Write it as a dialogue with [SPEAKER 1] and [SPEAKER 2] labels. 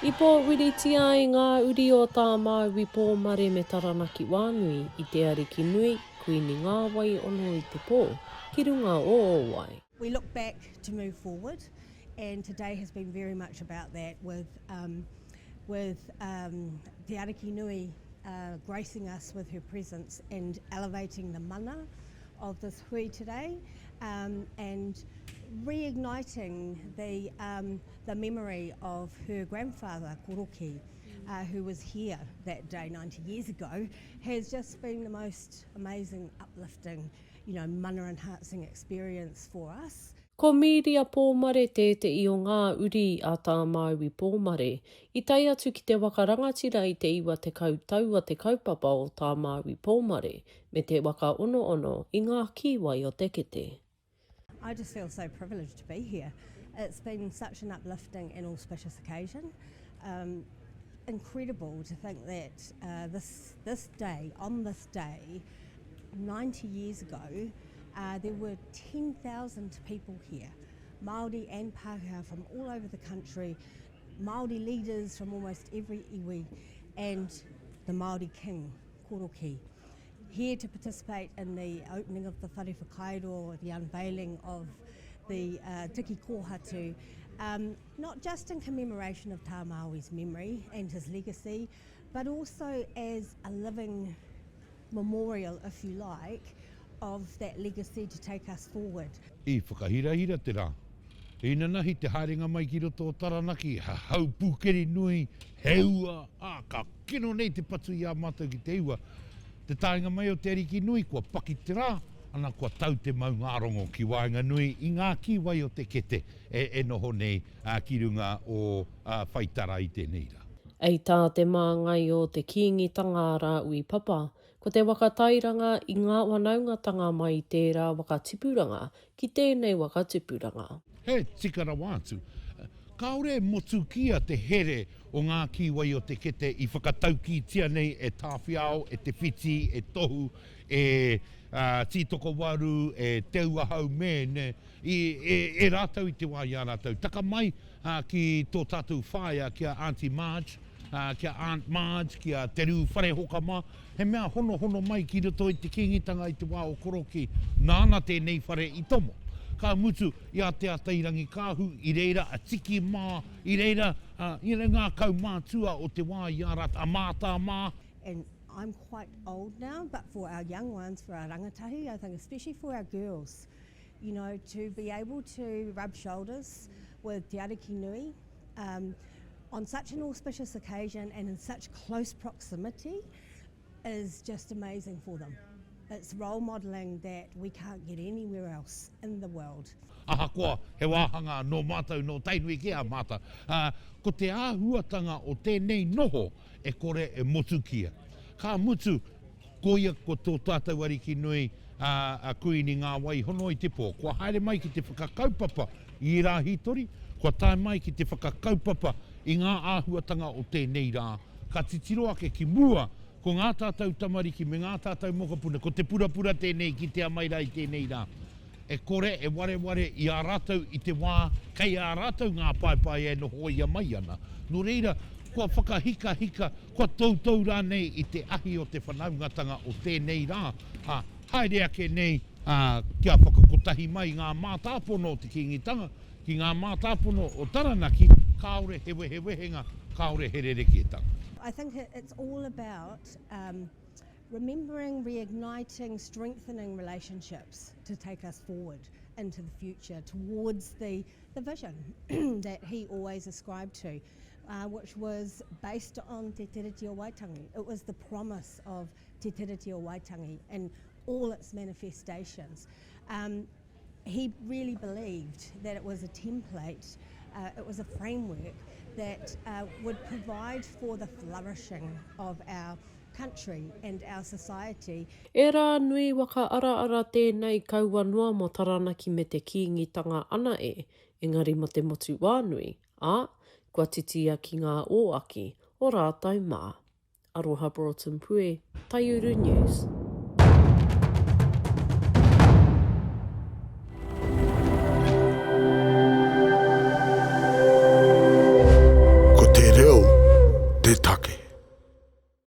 [SPEAKER 1] I pōwhiritia ai ngā uri o Tā Māui Pōmare me Taranaki Wānui i te Ariki nui, Kuini Ngāwai ono i te pō, ki runga o Ōwai.
[SPEAKER 2] We look back to move forward and today has been very much about that with um, with um, Te Ariki Nui uh, gracing us with her presence and elevating the mana of this hui today um, and reigniting the, um, the memory of her grandfather, Koroki, uh, who was here that day 90 years ago, has just been the most amazing, uplifting, you know, mana enhancing experience for us.
[SPEAKER 1] Ko Mīria Pōmare tētehi o ngā uri a Tā Māui Pōmare i tae atu ki te waka rangatira i te 90 tau a te kaupapa o Tā Māui Pōmare me te waka onoono i ngā kīwai o te kete.
[SPEAKER 2] I just feel so privileged to be here. It's been such an uplifting and auspicious occasion. Um, incredible to think that uh, this, this day, on this day, 90 years ago, uh, there were 10,000 people here, Māori and Pākehā from all over the country, Māori leaders from almost every iwi, and the Māori King, Koroki, here to participate in the opening of the Whare Whakairo, the unveiling of the uh, Tiki Kōhatu, um, not just in commemoration of Tā Māui's memory and his legacy, but also as a living memorial, if you like, of that legacy to take us forward.
[SPEAKER 3] I whakahirahira te rā. Inanahi te haerenga mai ki roto o Taranaki, he hau pūkeri nui, he ua, ā, ka kino nei te patu i a mātou ki te ua. Te taenga mai o te Ariki nui, kua paki te rā, ana kua tau te maungārongo ki waenganui i ngā kīwai o te kete e noho nei ki runga o Whaitara i tēnei rā.
[SPEAKER 1] Hei tā te māngai o te Kīngitanga a Rāhui Papa, ko te waka tairanga i ngā whanaungatanga mai i tērā waka tipuranga ki tēnei waka tipuranga.
[SPEAKER 3] He tika rawa atu. Kāore e motukia te here o ngā kīwai o te kete i whakataukītia nei e Tāwhiao, e Te Whiti, e Tohu, e Tītokowaru, e Te Uahau me, i, e, e rātou i te wā i a rātou. Taka mai ki tō tātou whaea, ki a Aunty Marge, ki a Aunt Marge, ki a Te Rū Wharehoka mā, he mea honohono mai ki roto i te Kīngitanga i te wā o Korokī, nāna tēnei whare i tomo. Ka mutu i a Te Atairangikaahu, i reira a Tiki mā, i reira you know, ngā kaumātua o te wā i a rātou, a Mātā mā.
[SPEAKER 2] And I'm quite old now, but for our young ones, for our rangatahi, I think especially for our girls, you know, to be able to rub shoulders with Te Ariki Nui um, on such an auspicious occasion and in such close proximity is just amazing for them. It's role modelling that we can't get anywhere else in the world.
[SPEAKER 3] Ahakoa he wāhanga nō mātou, nō Tainui kē a mātou, ā, ko te āhuatanga o tēnei noho e kore e motukia. Ka mutu, Koia ko tō tātou Ariki nui, a Kuini Ngā Wai Hono i te Pō. Kua haere mai ki te whakakaupapa i ērā hītori, kua tae mai ki te whakakaupapa i ngā āhuatanga o tēnei rā. Ka titiro ake ki mua, ko ngā tātou tamariki me ngā tātou mokopuna, ko te purapura tēnei i kitea mai rā i tēnei rā. E kore e wareware i a rātou i te wā kei a rātou ngā paepae e nohoia mai ana. Nō reira, kua whakahikahika, kua toutou rānei i te ahi o te whanaungatanga o tēnei rā, ā, haere ake nei, ā, kia whakakotahi mai ngā mātāpono o te Kīngitanga ki ngā mātāpono o Taranaki, kāore he wehewehenga, kāore he rerekētanga.
[SPEAKER 2] I think it's all about um, remembering, reigniting, strengthening relationships to take us forward into the future towards the, the vision that he always ascribed to, uh, which was based on Te Tiriti o Waitangi. It was the promise of Te Tiriti o Waitangi and all its manifestations. Um, he really believed that it was a template, uh, it was a framework that uh, would provide for the flourishing of our country and our society.
[SPEAKER 1] E rā nui waka araara tēnei kaua noa mō Taranaki me te Kīngitanga ana e, engari mō te motu wānui, ā, kua titia ki ngā ōaki o rātou mā. Aroha Broughton Pue, Taiuru News.